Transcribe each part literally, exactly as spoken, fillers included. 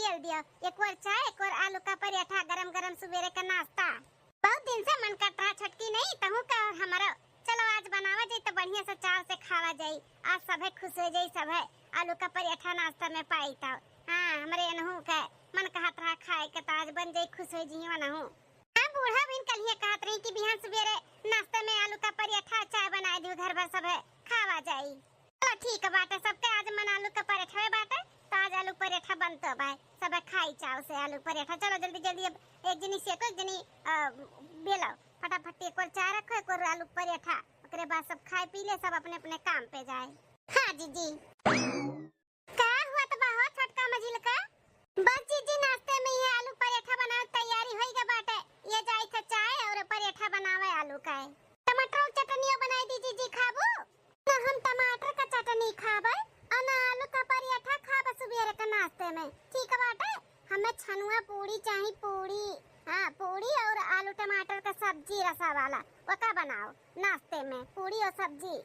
चल दियो, एक ओर चाय, एक ओर आलू का पराठा, गरम गरम सुबेरे का नाश्ता। बहुत दिन से मन करत रहा छोटकी, नहीं तहूँ का और हमरो। चलो आज बनावा जाई तो बढ़िया से चाव से खावा जाई। आज सभे खुश हो जाई, सभे आलू का पराठा नाश्ता में पाई तो। हाँ, हमरे एनहू के मन कहत रहा खाए के, तो आज बन जाई, खुश हो जी वनहू। हाँ, बूढ़ा बिन कलिए कहत रही कि बिहान सुबेरे नाश्ते में आलू का पराठा चाय बनाए दियो, घर भर सभे खावा जाई। चलो ठीक बाटे, सबके आज मन आलू का पराठा बाटे, तो आज आलू पराठा बनतो बा, सभे खाई चाव से आलू पराठा। चलो जल्दी जल्दी अब एक जनी सेको, एक जनी, अ, बेलो, फटाफट एक ओर चाय रखो, एक ओर आलू पराठा, ओकरे बाद सब खाए पी ले, सब अपने अपने काम पे जाए। हाँ जीजी। का हुआ त बा हो छोटका मझिलका? बस जीजी, नाश्ते में ये आलू पराठा बनावे के तैयारी होई गए बाटे। ये जाई थे चाय और पराठा बनावे आलू का है। टमाटर के चटनियो बनाई दी जीजी, खाबू? ना हम टमाटर का चटनी खाबे और ना आलू का पराठा खाबे सुबेरे के नाश्ते में। ठीक बाटे, हमें छनुआ पूड़ी चाही, पूड़ी। हाँ, पूड़ी और आलू टमाटर का सब्जी रसा वाला, वो का बनाओ नाश्ते में, पूड़ी और सब्जी।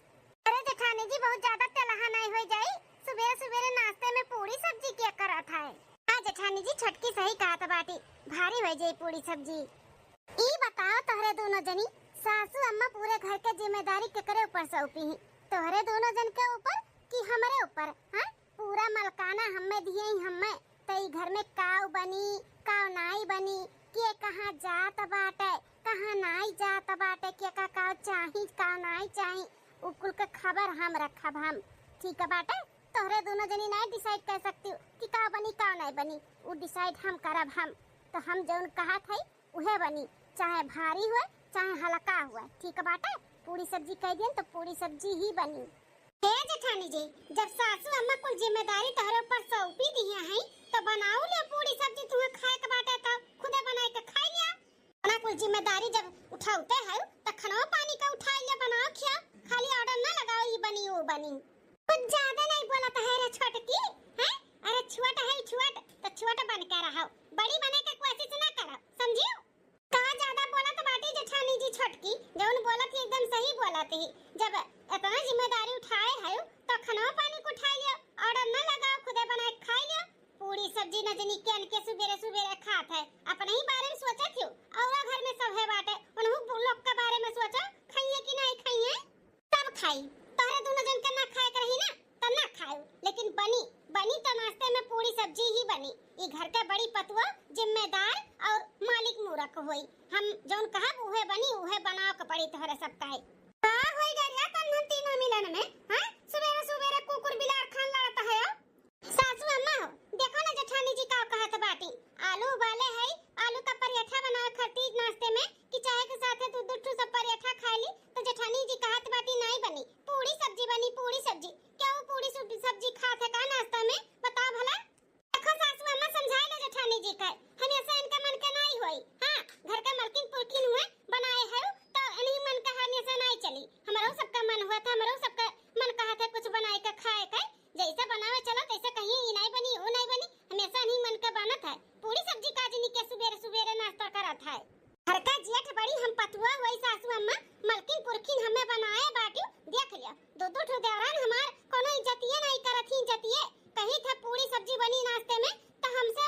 अरे जेठानी जी, बहुत ज्यादा तेलहा नहीं हो जाई? सुबेरे सुबेरे नाश्ते में पूरी सब्जी क्या करत है? हाँ जेठानी जी, छोटकी सही कहत बाटी, भारी हो जाई पूरी सब्जी। ई बताओ तोहरे दोनों जनी, सासू अम्मा पूरे घर के जिम्मेदारी केकरे ऊपर सौंपी ही? तोहरे दोनों जन के ऊपर कि हमरे ऊपर? हाँ, पूरा मलकाना हम्मे दिए ही हम्मे, त ई घर में काव बनी, काव नाई बनी, के कहाँ जात बाटे, कहाँ नाई जात बाटे, के का काव चाही, काव नाई चाही, उ कुल के खबर हम रखब हम। ठीक बाटे, तोहरे दोनों जनी नाई decide कर सकती हो कि काव बनी, काव नाई बनी, उ decide हम करब हम। तो हम जौन कहत हई उहे बनी, चाहे भारी हुए चाहे हल्का हुए। ठीक बाटे, पूरी सब्जी कह दियन तो पूरी सब्जी ही बनी। हे जेठानी जी, जब सासू अम्मा कुल जिम्मेदारी तोहरे ऊपर सौंपी दिया है, तो बनाऊ ले पूरी सब्जी, तुम्हें खाए के बाटे तो खुदे बनाए के खाई लिया। अपना कुल जिम्मेदारी जब उठाउते है, तो खनवा पानी का उठाई ले, बनाओ खिया, खाली order ना लगाओ, ई बनी वो बनी। कुछ ज्यादा नहीं बोलत है रे छोटकी, हैं? अरे छोट है छोट, तो छोट बन के रहो, बड़ी बने के कोशिश ना करो, समझियो? का ज्यादा बोलत बाटी जेठानी जी छोटकी, जौन बोलत ही एकदम सही बोलत ही। जब इतना जिम्मेदारी उठाए है तो खनवा पानी को उठाई लियो, order न लगाओ, खुदे बनाए के खाई लियो। पूरी सब्जी न जनी केन के सुबेरे सुबेरे खात है, अपने ही बारे में सोचत हो, और घर में सब है बाटे, उनहु लोग के बारे में सोचो, खाइए कि नहीं खाइए। सब खाई, तोहरे दोनों जन के ना खाए के रही ना, त ना खाए, लेकिन बनी, बनी तो नाश्ते में पूरी सब्जी ही बनी। ई घर के बड़ी पतुआ जिम्मेदार और मालिक मूरख होई। हम जौन कहब उहे बनी, उहे बनाओ के पड़ी तोहरे सब काहे। का होई गरिया कन्हन तीनों मिलन में, हाँ? सुबेरे सुबेरे कुकुर बिलार खान लड़त है। सासू अम्मा हो, देखो ना जेठानी जी का कहत बाटी, आलू उबाले है, आलू का पराठा बनावे खातिर नाश्ते में, कि चाय के साथे दू दू ठो सब पराठा खाए ली, तो जेठानी जी कहत बाटी नाई बनी, पूरी सब्जी बनी, पूरी सब्जी। क्या वो पूरी सुब-, सब्जी खात है का नाश्ता में? बताओ भला। देखो सासू अम्मा, समझाए लो जेठानी जी का, हमेशा इनका मन के नाई होई। हाँ, घर का मलकिन पुरखिन हुए, बनाए है, तो इन्हीं मन का हमेशा नाई चली। हमरो सबका मन हुआ था, हमरो सबका मन कहा था कुछ बनाए के खाए के, जैसे बनावे चलो तैसे कहिए, ई नाई बनी, वो नाई बनी, हमेशा इन्हीं मन के बनत है। पूरी सब्जी का जनी के सुबेरे सुबेरे नाश्ता करत है। घर का जेठ बड़ी हम पतुआ होई सासू अम्मा, मलकिन पुरखिन हमें बनाए बाटियो, देख लिया। दो दो ठो देवरान हमार कोनो इज्जतिये नाई करत ही, इज्जतिये। कही था पूरी सब्जी बनी नाश्ते में, तो हमसे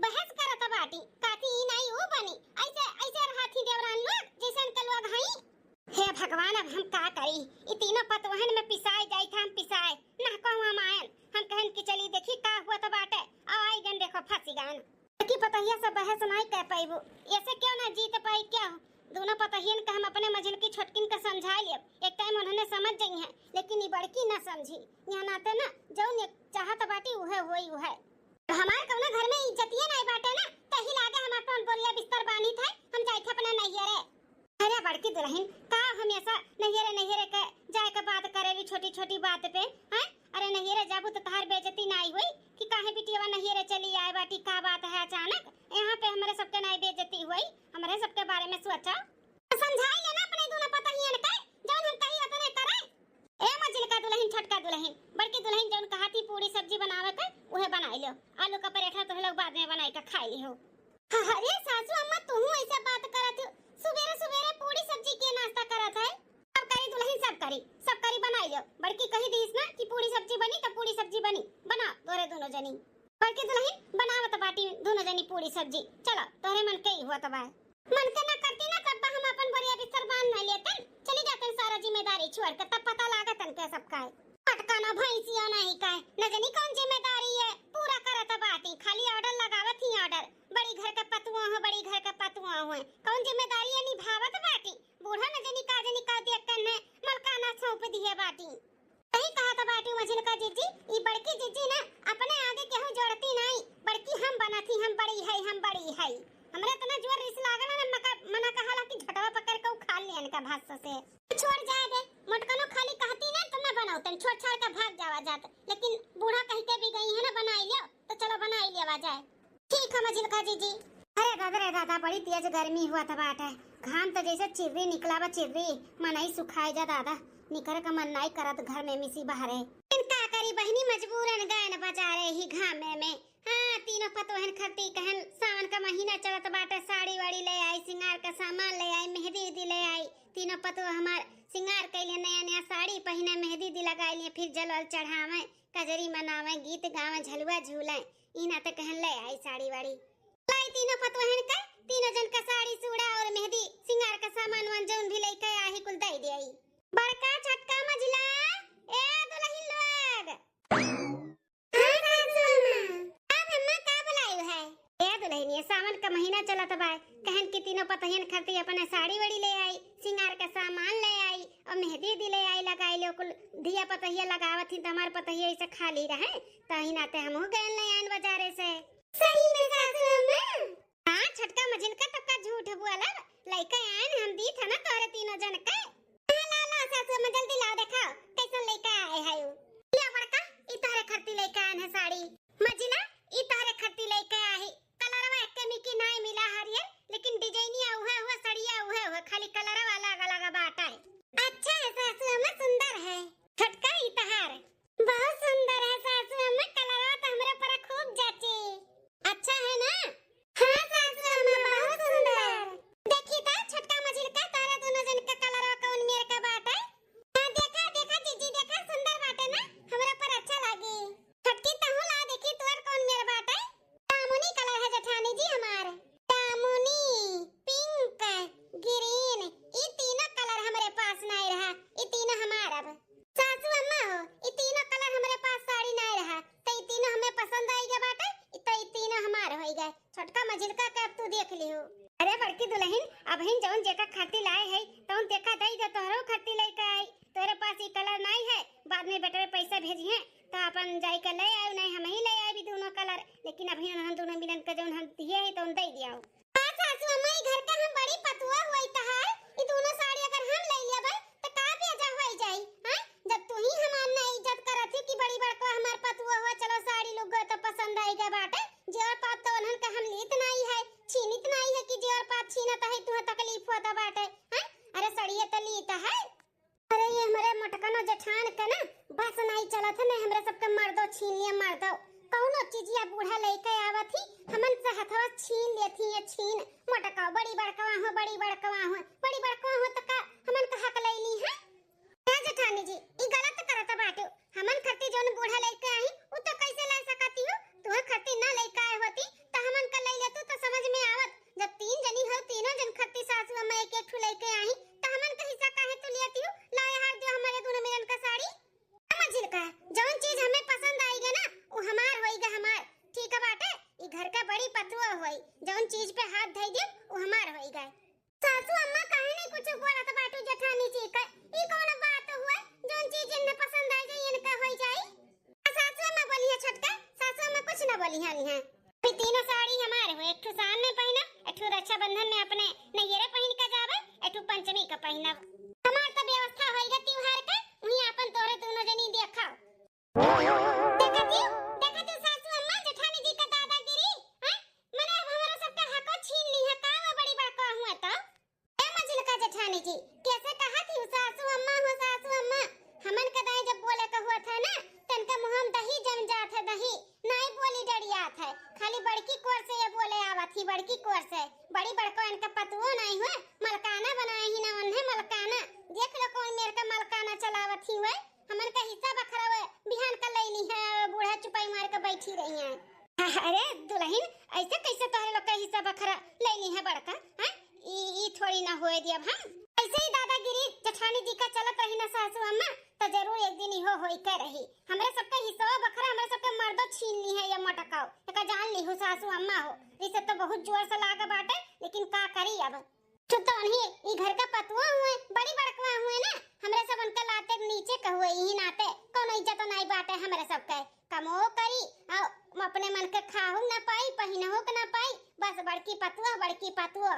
बहस करत बाटी, काती ई नाई वो बनी। ऐसे, ऐसे रहा थी देवरान लोग, जैसे इनके लोग हई। हे भगवान, अब हम का करी? ई तीनों पतवहन में पिसाए जाई था, हम पिसाए। ना कहूँ हम आयन, हम कहन कि चली देखी का हुआ तो बाटे। आ आई गन, देखो फंसी गन। बड़की पतहिया से बहस नाई कह पाइबू, ऐसे क्यों ना जीत पाई क्या? दोनों पतहियन के हम अपने मझिलकी छोटकिन के समझा लेब, एक टाइम उन्होंने समझ जाई हैं, लेकिन ई बड़की ना समझी। यहाँ नाते ना जौन एक चाहत बाटी उहे होई उहे। हमार कौनो घर में इज्जतिये नाई बाटे ना, तही लागे हम अपन बोलिया बिस्तर बानी थे, हम जाई थे अपना नैहरे। अरे बड़की दुल्हन, का हमेशा नैहरे नैहरे के जाए के बात करेली छोटी छोटी बात पे, हैं? अरे नैहरे जाबू तो तहार बेइज्जती नाई होई कि काहे बिटियावा नैहरे चली आए बाटी, का बात है अचानक? यहाँ पे हमरे सबके नाई बेइज्जती होई, हमरे सबके बारे में सोचा। तो समझाई लेना अपने दोनों पतहियन के, जौन हम कही उतने करे। ए मझिलका दुल्हन, छोटका दुल्हन, बड़की दुल्हन जौन कहा थी पूरी सब्जी बनावे के, उहे बनाई लो। आलू का पराठा तो लोग बाद में बनाई के खाई लिहो। अरे सासू अम्मा, तुहू ऐसे बात करत हो? सुबेरे सुबेरे पूरी सब्जी के नाश्ता करत है? सब करी दुल्हन, सब करी, सब करी, बनाई लो। बड़की कही दीस ना कि पूरी सब्जी बनी तो पूरी सब्जी बनी, बना तोरे दोनों जनी। बड़की दुल्हन बनावत अच्छा जी, चलो, तोहरे मन के ही हुआ तब आए। मन के ना करती ना, तब हम अपन बोरिया बिस्तर बांध ना लेतन, चली जातन सारा जिम्मेदारी छोड़ के, तब पता लागत तन के सबका है। पटकाना भैंसिया नहीं का है, न जानी कौन जिम्मेदारी है, पूरा करत बाटी, खाली order लगावत ही order। बड़ी घर के पतुआ हो, बड़ी घर के पतुआ हो, कौन जिम्मेदारी है निभावत बाटी। बूढ़ा न जानी का जानी का देख के ने मलकाना सौंप दिए बाटी। सही कहा तो बाटी मझिलका जिज्जी, ई बड़की जिज्जी ना अपने आगे केहू जोड़ती नहीं, बड़की हम बनत ही, हम बड़ी है, हम बड़ी है। हमरे इतना जोर रिस लागल है ना, मका, मना कहाला कि झटवा पकड़ के उखाड़ लियन का भात से। छोड़ जाए दे, मोटकनो खाली कहती ना तो ना बनाओ, तन छोड़ छाड़ के भाग जावा जात, लेकिन बूढ़ा कह के भी गई है ना, बनाई लियो, तो चलो बनाई लिया जाए। ठीक है मझिलका जिज्जी। अरे दादा रे दादा, बड़ी तेज गर्मी हुआ था बाटे। घाम तो जैसे चिर्री निकला बा, चिर्री। मनई सुखाए जा दादा, निकर का मन नाई करत घर में मिसी बहरे। लेकिन का करी बहिनी, मजबूरन गयन बाजारे ही घामे में। हाँ, तीनों पतोहन खरती कहन सावन का महीना चलत बाटे, साड़ी वाड़ी ले आई, सिंगार का सामान ले आई, मेहंदी उदी ले आई। तीनों पतोह हमार सिंगार कैले, नया नया साड़ी पहिने, मेहंदी उदी लगाई लिए, फिर जल वल चढ़ावे, कजरी मनावे, गीत गावे, झलुआ झूले। ई नाते कहन ले आई साड़ी वाड़ी। लाई तीनों पतोहन का, तीनों जन का साड़ी, चूड़ा और मेहंदी, सिंगार का सामान वान जौन भी लइके आही कुल दई दे आई। बड़का छोटका मझिला, ए दुलहिन लोग। हाँ सासू अम्मा। अब अम्मा का बुलायु है? ए दुलहिनिया, सावन का महीना चलत बा, कहन कि तीनों पतोहियन खातिर अपने साड़ी वाड़ी ले आई, सिंगार का सामान ले आई और मेहंदी उदी ले आई, लगाई लो कुल। धिया पतोहिया लगावत ही तो हमार पतोहिया ऐसे खाली रहे, तो ही नाते हमहू गयन ले आयन बाजारे से। सही में सासू अम्मा? हाँ, छोटका मझिलका तब का झूठ बोलब, लइके आयन हम दी था ना तोहरे तीनों जन के। हाँ, लाओ, लाओ सासू अम्मा, जल्दी लाओ, देखाओ कैसन लइके आए है उ। ले बड़का, ई तोहरे खरती लइके आयन है साड़ी। मझिला, ई तोहरे खरती लइके आए है। कलरवा एक्के मिकी नाई मिला हरियर, लेकिन डिजाइनिया उहे हुआ, सड़िया उहे हुआ, खाली कलरवा अलग अलग बाटा है। अच्छा है सासू अम्मा, सुंदर है। छोटका ई तहार। बहुत सुंदर है सासू अम्मा, कलरवा तो हमरे पर खूब जची। अच्छा है ना? हाँ सासू अम्मा, बहुत सुंदर। देखी तो छोटका मझिलका, तारे दोनों जन का कलरवा कौन मेर का बाटे? हाँ देखा, देखा जीजी, देखा सुंदर बाटे ना, हमरा पर अच्छा लागी। छोटकी तहू ला देखी तोर कौन मेर बाटे? जामुनी कलर है जेठानी जी हमार। जामुनी, पिंक, ग्रीन, ई तीनों कलर हमरे पास नाई रहा, ई तीनों हमार अब। सासू अम्मा हो, ई तीनों कलर हमरे पास साड़ी नाई रहा, त ई तीनों हमें पसंद आई गए बाटे, त ई तीनों हमार होई गए। छोटका मझिलका के अब तू देख लिहू। अरे बड़की दुलहिन, अबहिन जौन जेका खातिर लाए है, तौन तेका दई दे, तोहरो खातिर लइके आई। तोरे पास ई कलर नाई है, बाद में बेटवे पैसा भेजिहे, त अपन जाई के ले आयु, नाई हम ही ले आए भी दोनों कलर। लेकिन अबहिन हम दोनों मिलन के जौन हम दिए है, तौन दई दियाओ। हाँ सासू अम्मा, ई घर का हम बड़ी पतुआ हुई तहार, ई दोनों साड़ी अगर हम ले लेबै त का बेजा होई जाई? हाँ, जब तू ही हमार ना इज्जत करत ही कि बड़ी बड़का हमार पतुआ हुआ, चलो साड़ी लुग्गा तो पसंद आई गए बाटे, जेवर पात तो उन्हन का हम लीत नाई है, छीनित नाई है कि जेवर पात छीनत है, तुहे तकलीफ होता बाटे। हाँ, अरे सड़िए तो लीत है। अरे ये हमरे मोटकनो जेठान के ना बस नाई चलत है, नहीं हमरे सबके मर्दो छीन लिया, मर्दो। कौनो चीजिया बूढ़ा लइके आवत ही, हमन से हथवा छीन लेत ही, ये छीन। मोटका बड़ी बड़कवा हो, बड़ी बड़कवा हो, बड़ी बड़कवा हो, तो का हमन का हक लैली है? ए जेठानी जी, ई गलत करत बाटू। हमन खरती जौन बूढ़ा लइके आई, उ तो कैसे लै सकती हो? तुहे खरती ना लइके आए होती, त हमन का लै लेतू त समझ में आवत। जब तीन जनी हो, तीनों जन खरती सासू अम्मा एक एक ठू लइके आई, त हमन का हिस्सा काहे तू लियती हो? लाए हार दियो हमरे दोनों मिलन का साड़ी। समझिल का, जौन चीज हमें पसंद आई गे ना, उ हमार होई गे, हमार। ठीक है बाटे, ई घर का बड़ी पतुआ होई, जौन चीज पे हाथ धई दियो, उ हमार होई गे। सासू अम्मा काहे नहीं कुछ बोलत बाटू जेठानी जी का? ई कौन बात हुआ? जौन चीज इन्हें पसंद आ जाई, इनका होई जाई। आ सासू अम्मा बोली है छोटका, सासू अम्मा कुछ ना बोली है, है। अभी तीनों साड़ी हमारे हो, एक ठो साल में पहनब, एक ठो रक्षाबंधन में अपने नैहरे पहन के जाबे, एक ठो पंचमी का पहनब। हमार तो व्यवस्था होई गे त्योहार के, वहीं अपन तोरे दोनों जनी देखा। देखा थी, देखा थी सासू अम्मा, जेठानी जी का दादागिरी, हैं? मने अब हमारा सबका हको छीन ली है, का वो बड़ी बड़का हुआ तो? ए मझिलका जेठानी जी, कैसे कहा थी सासू अम्मा हो, सासू अम्मा? हमन का दाई जब बोले का हुआ था ना, तनका मुँह में दही जम जात है, दही। नाई बोली डरियात है, खाली बड़की कोर से ये बोले आवत ही, बड़की कोर से। बड़ी बड़का इनका पतुओ नाई हुआ, मलकाना बनाए ही ना उन्हें मलकाना। देख लो कौन मेर का मलकाना चलावत ही हुए। हमन का हिस्सा बखरा हुए, बिहान का लैली है, बूढ़ा चुपाई मार के बैठी रही है। अरे दुलहिन, ऐसे कैसे तोहरे लोग का हिस्सा बखरा ले ली है बड़का, हैं? ई, ई थोड़ी ना होए दियब हम। ऐसे ही दादागिरी जेठानी जी का चलत रही ना सासू अम्मा, तो जरूर एक दिन इहो होई के रही। हमरे सबके हिस्सा बखरा, हमरे सबके मर्दो छीन ली है ये मोटकाओ। एका जान ली हो सासू अम्मा हो, इसे तो बहुत जोर से लाग बाटे, लेकिन का करी अब। तो उन्हीं ई घर का पतुआ हुए, बड़ी बड़कवा हुए ना, हमरे सब उनके लाते नीचे कहुए, यही नाते कौनो इज्जत नाई बाटे हमरे सबके। कमो करी, आ अपने मन के खाहू ना पाई, पहिनहू के ना पाई, बस बड़की पतुआ, बड़की पतुआ।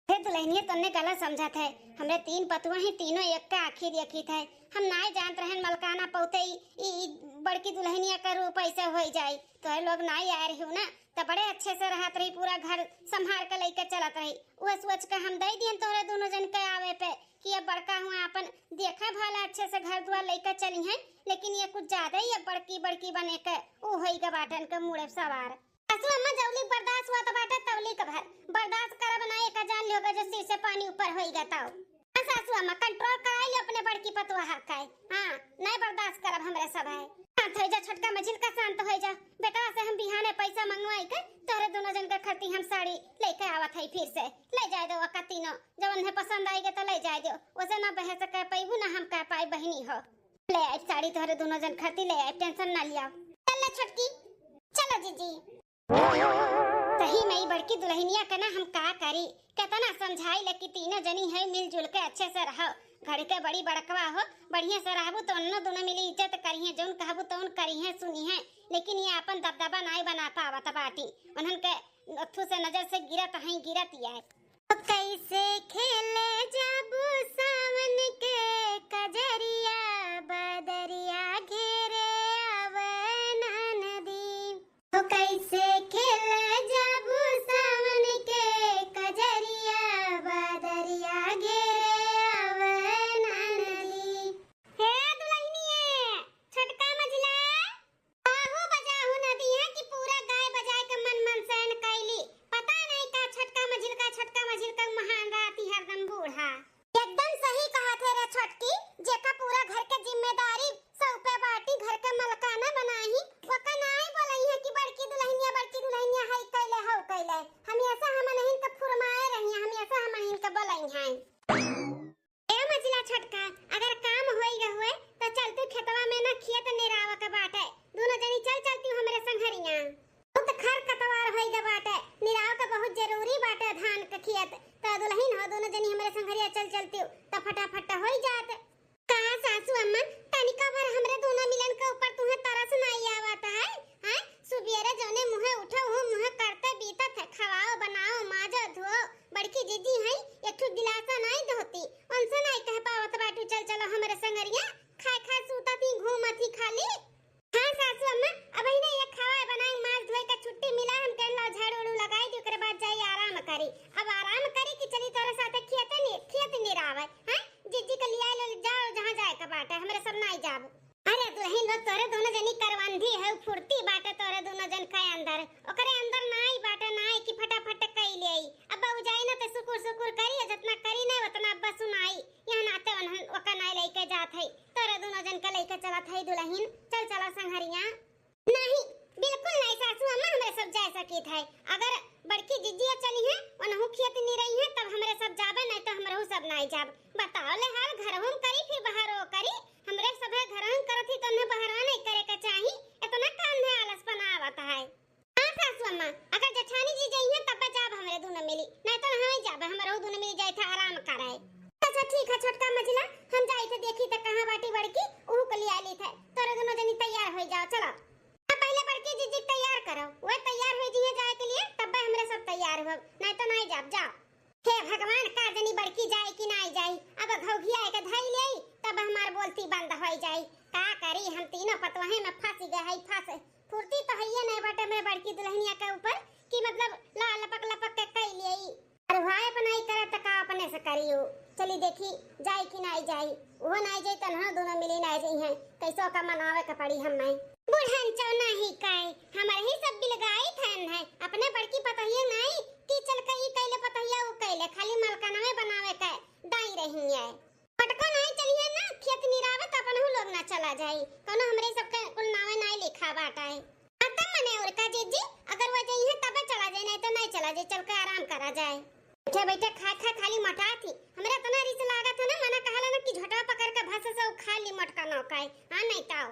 हे दुलहिनिया, तन्ने गलत समझत है, हमरे तीन पतुआ ही, तीनों एक का आँखी देखी थे। हम नाई जानत रहन मलकाना पौते ई, ई, ई बड़की दुलहिनिया का रूप ऐसे होई जाई। तोहरे लोग नाई आए रही ना, त बड़े अच्छे से रहत रही, पूरा घर संभार के लइके चलत रही। उहे सोच के हम दई दियन तोहरे दोनों जन के आवे पे कि अब बड़का हुआ अपन देखे भला अच्छे से घर दुआर लइके चली हैं, लेकिन ये कुछ ज्यादा ही अब बड़की बड़की बने के ऊ होई ग बाटन के मूड़े सवार। सासू अम्मा जौली बर्दाश्त हुआ तो बाटे तौली के भर बर्दाश्त करब ना, एका जान लियो ग जो सिर से पानी ऊपर होई ग ताऊ। हाँ सासू अम्मा, control कराई लो अपने बड़की पतोहा का। हाँ, नहीं बर्दाश्त करब हमरे सब है। शांत हो जा छोटका मझिल का, शांत हो जा। बेटा से हम बिहाने पैसा मंगवाई के तोहरे दोनों जन के खरती हम साड़ी लेके आवत है फिर से। ले जाए दो ओका तीनों, जब उन्हें पसंद आएगा तो ले जाए दो। वैसे ना बहस कर पैबू ना हम कह पाए बहिनी हो। ले आई साड़ी तोहरे दोनों जन खरती ले आई, tension ना लिया। चल ले छोटकी, चलो जीजी। सही में ई बड़की दुलहिनिया के ना हम का करी, केतना समझाई ले कि तीनों जनी है मिलजुल के अच्छे से रहो। घर के बड़ी बड़कवा हो, बढ़िया से रहबू तो उन्नो दोनों मिली इज्जत करिहे, जौन कहबू तौन करिहे सुनिहे, लेकिन ये अपन दबदबा नाई बना पावत बाटी। उन्हन के अथू से नजर से गिरत हई, गिरत ये। ओ कैसे खेले जाबू सावन के कजरिया, बदरिया घेरे आवे ना नदी। ओ कैसे खेले जाबू सावन के कजरिया, बदरिया घेरे आवे ना नदी। हे दुलहिनिया, छोटका मझिला, आहू बजाहू नदिया कि पूरा गाय बजाए के मन मनसैन कैली। पता नहीं का छोटका मझिल का, छोटका मझिल का महान राती हरदम बूढ़ा। एकदम सही कहा थे रे छोटकी, जेका पूरा घर के जिम्मेदारी सौंपे बाटी, घर के मलकाना बनाही, ओका नाई बोलई है कि बड़की दुलहिनिया, बड़की दुलहिनिया हई कैले, हौ कैले। हमेशा हमनहिन के फुरमाए रही, हमेशा हमनहिन के बोलई है। ए मझिला छोटका, अगर काम होई ग हुए तो चल तू खेतवा में ना खेत निराव के बाटे, दोनों जनी चल चलती हमरे संघरिया। बहुत खर कतवार होई ग बाटे, निराव के बहुत जरूरी बाटे धान के खेत। तो दुलहिन हो, दोनों जनी हमरे संघरिया चल चलती तो फटाफट होई जात। का सासू अम्मा, तनिका भर हमरे दोनों मिलन के ऊपर तुहें तरस नाई आवत है? हैं? सुबेरे जौने मुँहे उठो, वो मुँहे करते बीतत है, खवाओ, बनाओ, माजो, धोओ। बड़की जीजी हैं, एक ठो गिलासा नाई धोती, उनसे नाई कह पावत बाटू, "चल चलो हमरे संगरिया, खाए खाए सूतत ही, घूमत ही खाली।" हाँ सासू अम्मा, अबहिने एक खवाए बनाए, माज धोए का छुट्टी मिला, हम कहन लाओ झाड़ू उड़ू लगाई दी, ओकरे बाद जाई आराम करी। अब आराम करी कि चली तोरे साथे खेते नि-, खेत निरावे, हैं? जीजी के लियाए लो, जाओ जहाँ जाए के बाटे, हमरे सब नाई जाब। अरे दुलहिन लोग, तोरे दोनों जनी करवंधी है, फुर्ती बाटे तोरे दोनों जन के अंदर, ओकरे अंदर नाई बाटे, नाई कि फटाफट कई लेई। अब उ जाई ना ते सुकुर सुकुर करी, जितना करी ना उतना अब्बा सुनाई। यहाँ नाते उन्हन ओका नाई लेके जात है, तोरे दोनों जन के लेके चलत है दुलहिन। चल चला संघरिया। नहीं, बिल्कुल नहीं सासू अम्मा, हमरे सब जाए सकित है। अगर बड़की जिज्जिया चली हैं, उनहु खेत निरई हैं, तब हमरे सब जाबे, नहीं तो हमरहु सब नहीं जाब। बताओ ले हाल, घरहु में करी, फिर बाहरो करी। हमरे सभे घरहु में करत ही, तो उन्हें बाहरवा नहीं करे के चाही। इतना काम है, आलसपना आवत है। हाँ सासू अम्मा, अगर जेठानी जी जइहें, तब जाब हमरे दोनों मिली, नहीं तो नहीं जाब, हमरहु दोनों मिली जाए थे आराम करे। अच्छा ठीक है छोटका मझिला, हम जाई थे देखी त कहाँ बाटी बड़की, उहू को लिया ली थे। तोरे दोनों जनी तैयार हो जाओ, चलो। अब पहले बड़की जीजी के तैयार करो, वह तैयार हो जिहे जाए के लिए, तब हमरे सब तैयार हो, नहीं तो नहीं जाब, जाओ। हे भगवान, का जनी बड़की जाए कि नहीं जाए, अब घौघिया के धई ले, तब हमार बोलती बंद हो जाए। का करी, हम तीनों पतवहे में फंस गए है, फंस। फुर्ती तो हइये नहीं बाटे, मैं बड़की दुलहिनिया के ऊपर कि मतलब ला लपक लपक के कई लिए। अरे भाई अपना ही करे त का अपने से करियो। चली देखी, जाई कि नाई जाई, उहो नाई जाई, तनहो दोनों मिली नाई जाई हैं, कैसो का मनावे के पड़ी हमें। बुढ़न चौना ही काई, हमारे ही सब बिलगाई थन है, अपने बड़की पतोहिया नाई कि चल के ई कैले पतोहिया उ कैले, खाली मलकनवे बनावे के दाई रही है। पटको नाई चलिए ना, खेत निरावे त अपनहु लोग ना चला जाई, कोनो हमरे सबके कुल नावे नाई लिखा बाटा है। खत्म मने और का जीजी, अगर वो जइहैं तबे चला जाए, नहीं तो नहीं चला जाए, चल के आराम करा जाए। बैठे बैठे खाए खाए खाली मोटात ही। हमरा इतना रिस लागत है ना, मना कहला ना कि झोटवा पकड़ के भस से उखाड़ ली मोटका नौकाए। हाँ, नहीं ताओ।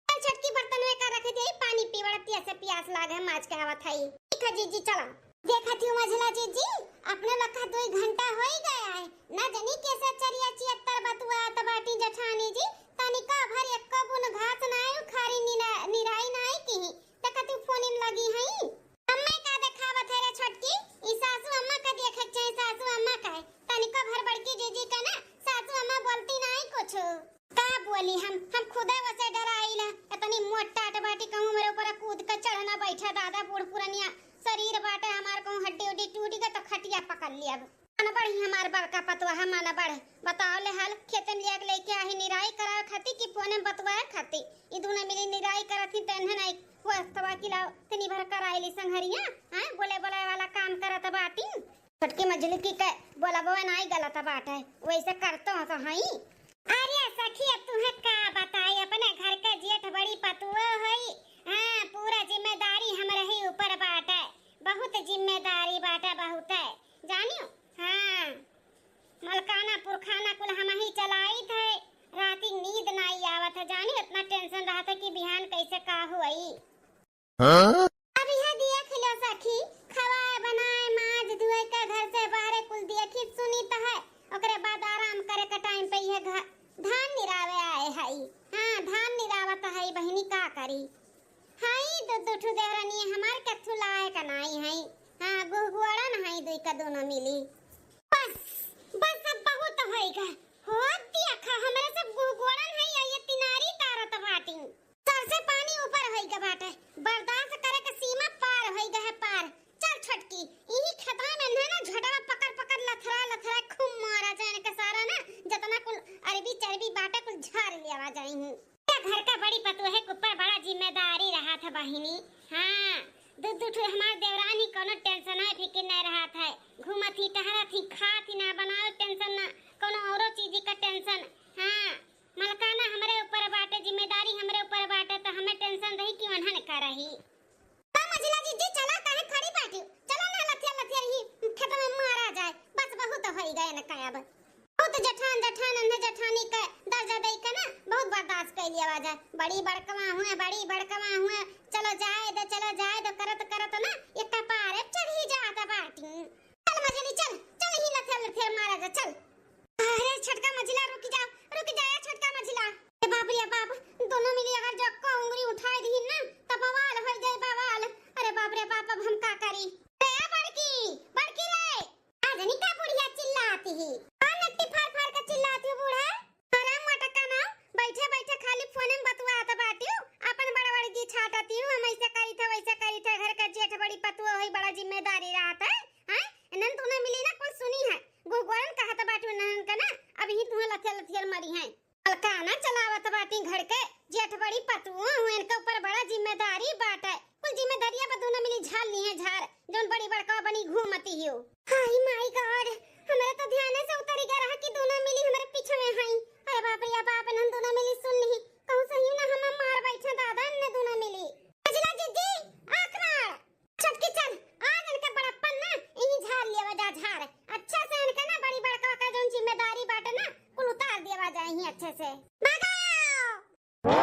चल छोटकी, बर्तन में का रख दे, पानी पी, बड़ा पियास, पियास लागे, माज के आवत है। ठीक है जीजी, चला। देखत ही मझिला जीजी, अपने लखा दुई घंटा होई गया है, ना जनी कैसे चरिया चियत्तर बतुआत बाटी जेठानी जी, तनिका भर एक्को बुन घास नाई उखारी, निरा-, निराई नाई किही, देखत ही फोन इन लगी हई। अम्मा का देखावत है रे छोटकी, ई सासू अम्मा का देखे के चाही, सासू अम्मा का है, तनिका भर बड़की जीजी का ना, सासू अम्मा बोलती नाई कुछ। का बोली हम, हम खुदे वसे डराइला। इतनी मोट टाट बाटी, कहूँ मेरे ऊपर कूद के चढ़ना बैठा दादा, बूढ़ पुरनिया शरीर बाटे हमार, कहूँ हड्डी उड्डी टूट गए तो खटिया पकड़ लिया। अनबढ़ ही हमार बड़का पतवा, हम अनबढ़। बताओ ले हाल, खेते में लिया के लेके आही निराई करावे खाती कि फोने में बतवाए खाती? ई दूनो मिली निराई करत ही, तेन्हे नहीं हुआ तवा कि लाओ तनी भर कराई ली संघरिया, हैं? बोले बोले वाला काम करत बाटी। छोटकी मझिलकी के बोलबो नाई गलत बाटे, वैसे करतो तो हई। अरे सखी, अब तुहे का बताई, अपने घर के जेठ बड़ी पतुओ हई। हाँ, पूरा जिम्मेदारी हमरे ही ऊपर बाटे, बहुत जिम्मेदारी बाटे, बहुत है, जानियो। हाँ, मलकाना पुरखाना कुल हम ही चलाइत है, राती नींद नाई आवत है, जानियो, इतना tension रहत है कि बिहान कैसे का हुई। हाँ? अब यह देख लो सखी, खवाए बनाए, माज धुए के घर से बाहरे कुल देखी सुनी त है, ओकरे बाद आराम करे के time पे यह घ-, धान निरावे आए हई। हाँ, धान निरावत हई बहिनी, का करी? हई दो, दो ठो देवरनी हमार कथू लायक नाई हई। हाँ, गुहगुआड़न हई दुई का दोनों मिली। बस, बस अब बहुत होइगा। हो देखा, हमरे सब गुहगुआड़न हई, ये तिनारी तारत बाटी। सर से पानी ऊपर होइगा बाटे, बर्दाश्त करे के सीमा पार होइगा है पार। चल छोटकी, इही खेतवा में ना, ना झोटवा पकड़ पकड़ लथरा लथरा खूब मारा जाए इनके सारा ना, जतना कुल अरबी चरबी बाटे कुल झाड़ लेवा जाई। ये घर का बड़ी पतोहे के ऊपर बड़ा जिम्मेदारी रहत है बहिनी। हाँ, दू दू ठो हमार देवरानी, कोनो tension है फिकिर नहीं रहत है, घूमत ही टहरत ही खात ही ना, बनाओ tension ना, कोनो औरो चीज का tension। हाँ, मलकाना हमरे ऊपर बाटे, जिम्मेदारी हमरे ऊपर बाटे, तो हमें tension रही कि उन्हन का रही। का मझिला जीजी, चला, काहे खड़ी बाटी? चला ना, लथिया लथिया ही खेत में मारा जाए, बस बहुत होई गए न का अब। बहुत जेठान जेठान अन्हे जेठानी के दर्जा दे के ना बहुत बर्दाश्त कर लिया जाए। बड़ी बड़कवा हुए, बड़ी बड़कवा हुए, चलो जाए दे, चलो जाए दे करत करत ना ये कपारे चढ़ी जात बाटी। चल मझिली, चल, चल, ही लथेर लथेर मारा जा, चल। अरे छोटका मझिला, रुक जा, रुक जा, ए छोटका मझिला। ए बाप रे बाप, दोनों मिली अगर जो को उंगली उठाए दी ना, तब बवाल हो जाए, बवाल। अरे बाप रे बाप, अब हम का करी? ए बड़की, बड़की रे, आज नहीं का बुढ़िया चिल्लाती ही? का नट्टी फाड़ फाड़ के चिल्लाती हो बूढ़ा? अरे मोटका ना, बैठे बैठे खाली फोने में बतुआत बाटियो, अपन बड़ बड़ जी छाटती हो, हम ऐसे करी थे, वैसे करी थे, घर का जेठ बड़ी पतुआ होई, बड़ा जिम्मेदारी रहत है, हैं? इन्हन दोनों मिली ना कुल सुनी है, गुहगुआड़न कहत बाटियो इन्हन का ना, अब ही तुम्हें लथियर लथियर मरी हैं। अलकाना चलावत बाटी घर के, जेठ बड़ी पतुआ हुए, इनके ऊपर बड़ा जिम्मेदारी बाटे, कुल जिम्मेदारिया पर दोनों मिली झाड़ ली है झाड़। जौन बड़ी बड़का बनी घूमती हियो। हाय माय गॉड, हमरे तो ध्यान से उतरी गया रहा कि दोनों मिली हमरे पीछे में हई। अरे बाप रे बाप, इन्हन दोनों मिली सुन ली, कहूँ सही ना हम मार बैठे दादा इन्हें दोनों मिली। मझिला जीजी, आँख मार। छोटकी चल, आज इनके बड़प्पन ना यही झाड़ लिया जा झाड़। अच्छा से इनके ना बड़ी बड़का का जौन जिम्मेदारी बाटे ना, कुल उतार दिया जाए ही अच्छे से। भागो। आ,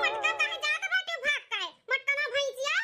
मटका काहे जात बाटे भाग के? मटका ना भैंसिया।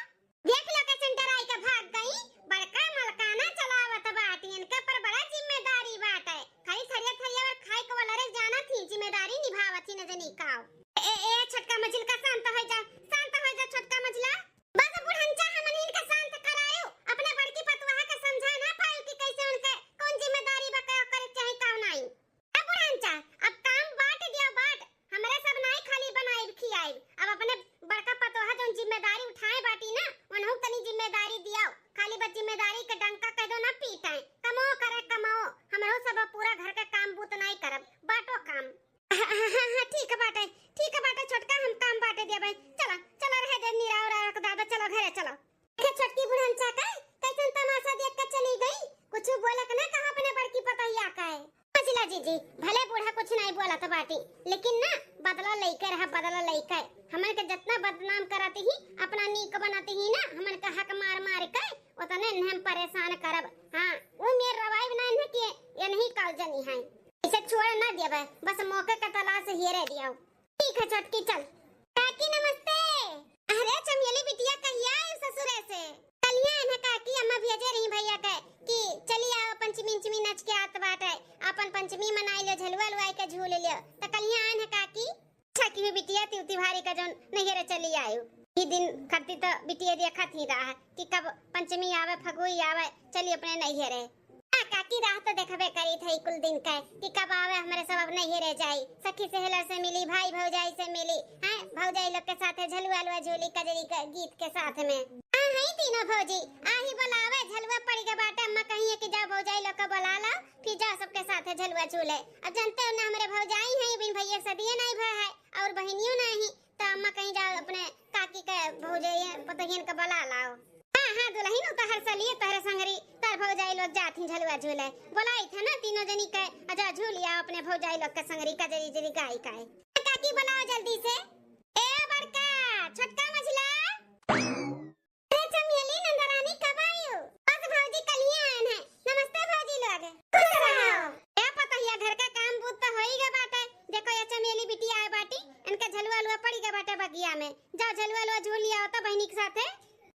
देख लो कैसन डराई के भाग गई। बड़का मलकाना चलावत बाटी, इनके पर बड़ा जिम्मेदारी बाटे। खाली थरिया थरिया और खाए के वाला रे जाना थी, जिम्मेदारी निभावत ही न जनी काव। ए, ए, ए, छोटका मझिल का शांत हो जा, शांत हो जा छोटका मझिला। बस बुढ़नचा हमन इनके शांत करायो, अपने बड़की पतुआ के समझा ना पायो कि कैसे उनके कौन जिम्मेदारी बा, का करे चाही, का नाई। ए बुढ़नचा, अब काम बांट दिया बांट, हमरे सब नाई खाली बनाइब खियाइब। अब अपने बड़का पतोहा जौन जिम्मेदारी उठाए बाटी ना, उन्हों तनी जिम्मेदारी दियाओ। खाली बस जिम्मेदारी के डंका कह दो ना पीटाए। कमाओ करे कमाओ, हमरो सब पूरा घर के काम बूत नाई करब, बांटो काम। हाँ, हाँ, हाँ, हाँ, ठीक बाटे, ठीक बाटे छोटका, हम काम बांटे देबे। चला, चला रहे दे निराव रख दादा, चलो घरे चलो। देखे छोटकी बुढ़नचा का कैसन तमाशा देख के चली गई, कुछ बोले के ना कहा अपने बड़की पतोहिया का है। मझिला जीजी, भले बूढ़ा कुछ नहीं बोलत बाटी, लेकिन ना बदला लइके रहा, बदला लइके। हमन के जतना बदनाम करत ही, अपना नीक बनत ही ना, हमन के हक मार मार के ओतने इन्हें हम परेशान करब। हाँ, वो मेर रवाइब ना इन्हें कि ये नहीं काल जनी है। इसे छोड़ ना दिया बस मौके का तलाश हियरे दिया। ठीक है छोटकी, चल। काकी नमस्ते। अरे चमेली बिटिया, कहिया आयु ससुरे से? कलिया आयन है काकी, अम्मा भेजे रही भैया के कि चली आओ, पंचमी इंचमी नच के आत बाटे, अपन पंचमी मनाई लो, झलुआ लुआई के झूल लियो। त कलिया आयन है काकी। अच्छा की बिटिया, तिउ तिहारी का जौन नैहरे चली आयु। ई दिन खरती त बिटिया देखत ही रहा कि कब पंचमी आवे, फगुई आवे, चली अपने नैहरे। हाँ काकी, राह तो देखबे करी थे कुल दिन के कि कब आवे हमरे सब अब नैहरे जाई, सखी सहेलर से मिली, भाई भौजाई से मिली, हैं भौजाई लोग के साथ झलुआ लुआ झूली कजरी के गीत के साथ में। हाँ है तीनों भौजी, आही बोलावे, झलुआ पड़ी के बाटे, अम्मा कही है कि जाओ भौजाई लोग के बोला ला, फिर जाओ सबके साथ झलुआ झूले। अब जानते हो ना हमरे भौजाई है, बिन भैया सदिये नहीं भय है और बहनियों नहीं, त अम्मा कहीं जाओ अपने काकी के भौजाई पतोहियन के बोला लाओ। हाँ, हाँ, दुलहिन, उ तो हर सलिए तोहरे संगरी, तोहर भौजाई लोग जात ही झलुआ झूले। बोलाई थे ना तीनों जनी के, आ जा झूलिया अपने भौजाई लोग के संगरी कजरी जरी गाई काई। काकी बोलाओ जल्दी से। ए बड़का, छोटका मझिला। अरे चमेली नंदरानी कब आयु? बस भौजी कलिए आयन है। नमस्ते भौजी लोग। खुश रहो। ए पतोहिया घर का काम बूत तो होई गे बाटे। देखो ये चमेली बिटिया आए बाटी, इनका झलुआ लुआ पड़ी गे बाटे बगिया में। जाओ झलुआ लुआ झूल लिया होता बहनी के साथे।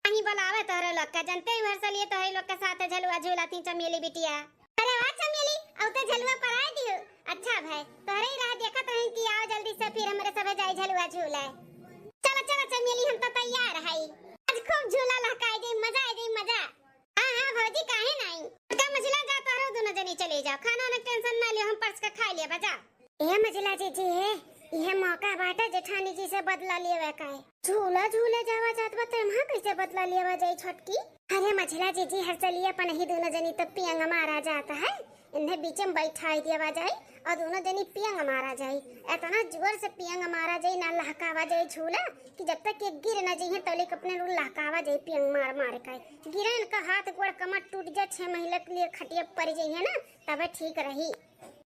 कहीं बोलावे तोहरे लोग का, जनते ही हर सलिए तोहरे लोग के साथ झलुआ झूलत ही चमेली बिटिया। अरे वाह चमेली, अब तो झलुआ पराए दियो। अच्छा भाई, तोहरे ही राह देखत रही कि आओ जल्दी से फिर हमरे सभे जाई झलुआ झूले। चलो चलो चमेली, हम तो तैयार हई। आज खूब झूला लहकाए जाई, मजा आ जाई मजा। हाँ हाँ भौजी, काहे नाई? का मझिला जा, तोहरो दोनों जनी चले जाओ, खाना वाना tension ना लियो, हम परस के खा लेबा जा। ए मझिला जीजी है, इहे मौका बाटे जेठानी जी से बदला लेवे का है। झूला झूले जावा जात बा, तेम्हा कैसे बदला लेवा जाई छोटकी? अरे मझिला जीजी, हर चलिए अपन ही दोनों जनी तो पियंग मारा जात है, इन्हें बीच में बैठाई दिया जाई और दोनों जनी पियंग मारा जाई। इतना जोर से पियंग मारा जाई ना, लहकावा जाई झूला कि जब तक ये गिर ना जाइए तब तक अपने लोग लहकावा जाई पियंग मार मार के। गिरे इनका हाथ गोड़ कमर टूट जाए, छह महीने के लिए खटिया पर जाइए ना, तबे ठीक रही।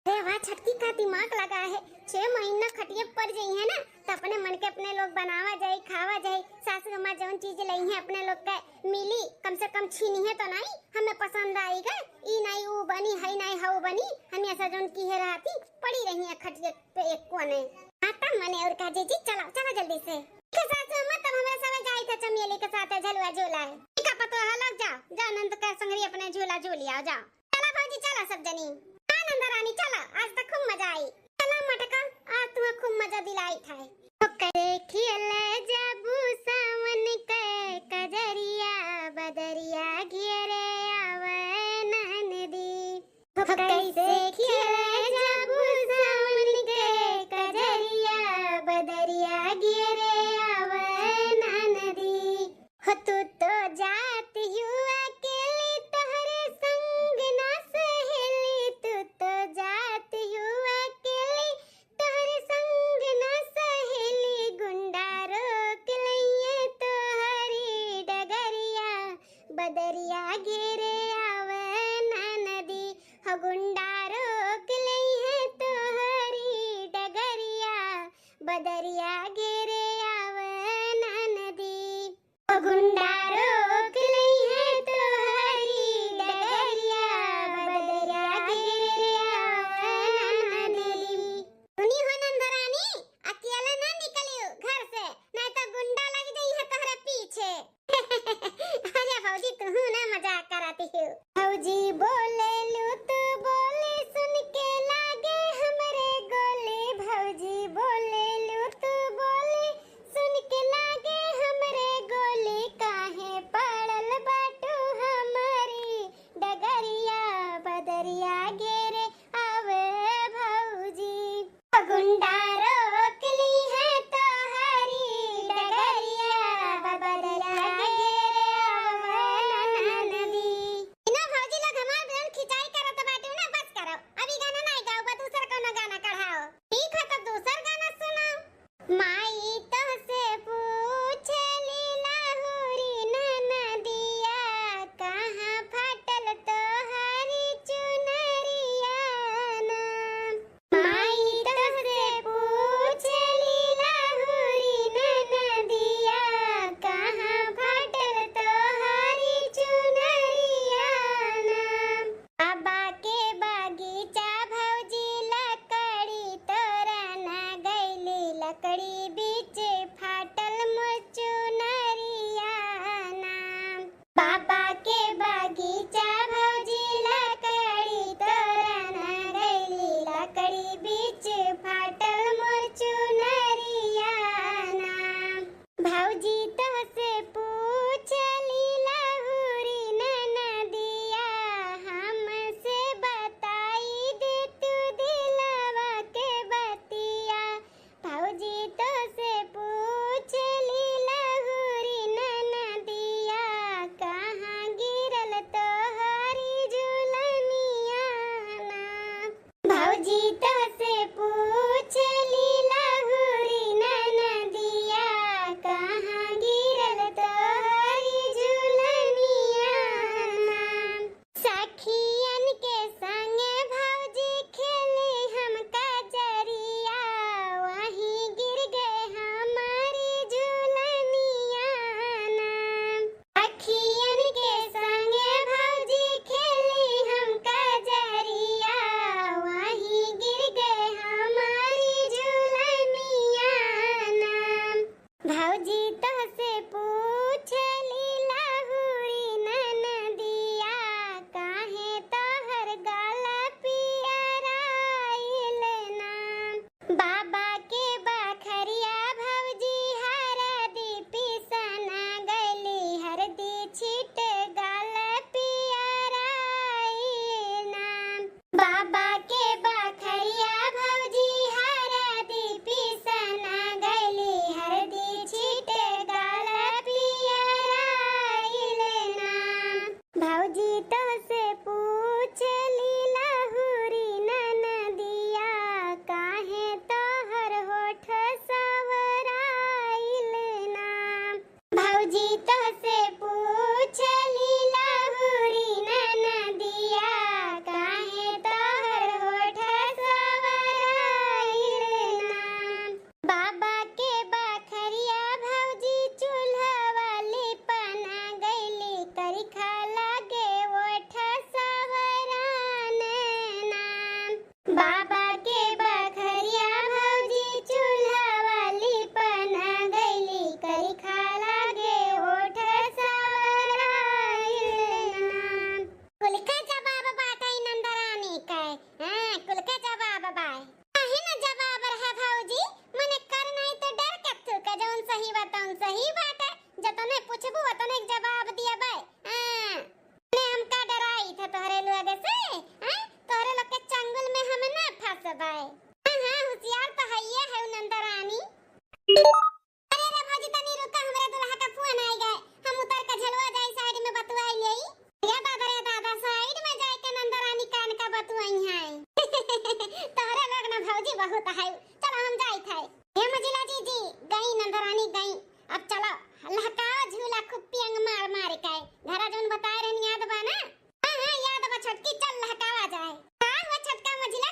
अरे वाह छोटकी, का दिमाग लगा है। छह महीना खटिया पर जाइए ना, तो अपने मन के अपने लोग बनावा जाए, खावा जाए। सासू अम्मा जौन चीज लई है अपने लोग के मिली, कम से कम छीनी है तो नहीं, हमें पसंद आई गए। ई नहीं ऊ बनी, हई नहीं हऊ बनी, हम ऐसा जौन की है रहती, पड़ी रही है खटिया पे एक कोने। हाँ तब मने और का जीजी, चलो चलो जल्दी से। ठीक है सासू अम्मा, तब हमें सब जाई था चमेली के साथ झलुआ झूला है। ठीक है पतोहा लोग, जाओ जाओ, नंद के संगरी अपने झूला झूल आओ, जाओ। चला भौजी, चला सब जनी। हाँ नंदा रानी, चला, आज तो खूब मजा आई। चला मटका, आज तुम्हें खूब मजा दिलाई था। हो कैसे खिले जाबू सावन के कजरिया, बदरिया घेरे आवे ननदी। हो कैसे खिले जाबू सावन के कजरिया, बदरिया घेरे आवे ननदी। हो तू तो जात हुआ अकेली, तोहरे संग ना सहेली, तू तो जात हुआ अकेली, तोहरे संग ना सहेली, गुंडा रोक लइहे तोहरी डगरिया, बदरिया घेरे आवे ननदी, हो गुंडा रोक लइहे तोहरी डगरिया, बदरिया घेरे आवे ननदी। गुंडा रोक लइहे तोहरी डगरिया, बदरिया घेरे आवे ननदी। सुनी हो नंदरानी, अकेले ना निकलियो घर से, नहीं तो गुंडा लग जाई है तोहरे पीछे। अरे भौजी, तू ना मजाक करती हो। भौजी बोले लू तू बोली, सुन के लागे हमरे गोली। भौजी बोले लू तू बोली, सुन के लागे हमरे गोली। का जी तोहसे पूछ ली लहुरी ननदिया, कहाँ गिरल तोहरी झुलनिया ना। सखियन के संगे भौजी खेली हम कजरिया, वहीं गिर गए हमारी झुलनिया ना। सखियन के संगे भौजी खेली हम कजरिया, वहीं गिर गए हमारी झुलनिया ना। भौजी तोहसे पूछ ली लहुरी ननदिया, काहे तोहर गाल पियराइल ना। बाबा के बखरिया भौजी हरदी पिसन गइली, हरदी छीट गाल पियराइल ना। बाबा के बखरिया भौजी हरदी पिसन गइली, हरदी छीट गाल पियराइल ना। भौजी तोहसे पूछ ली लहुरी ननदिया, काहे तोहर होठ सवराइल ना। भौजी तोहसे पूछ ली लहुरी ननदिया, काहे तोहर होठ सवराइल ना। बाबा के बखरिया भौजी चूल्हा वाली पना गइली, करिखा लागे ओठ सवरान ना। बाबा के बखरिया भौजी चूल्हा वाली पना गइली, करिखा लागे ओठ सवरान ना। कुल के जवाब बाटे नंदरानी के, हाँ, कुल के जवाब बाय। काहे न जवाब रहे भौजी, मने कर नहीं तो डर कथू के, जौन सही बा तौन सही बाटे, जतने पूछबू ओतने के जवाब दियबे। हाँ, ने हम का डराई थे तोहरे लोग से, हाँ? तोहरे लोग के चंगुल में हम ना फंसबे। हाँ, हाँ, होशियार तो हइये है नंदरानी। अरे रे भौजी, तनी रुका, हमरे दुल्हा का फोन आई गए, हम उतर के झलुआ जाई, साइड में बतुआई लेई। या दादा रे दादा, साइड में जाए के नंदरानी कान का बतुआई है। तोहरे लोग ना भौजी बहुत है, चलो हम जाई थे। हे मझिला जीजी, गई नंदरानी गई, अब चलो लहकाओ झूला खूब पियंग मार मार के, घरा जौन बताए रहनी याद बा ना? हाँ हाँ याद बा छोटकी, चल लहकावा जाए। का हो छोटका मझिला,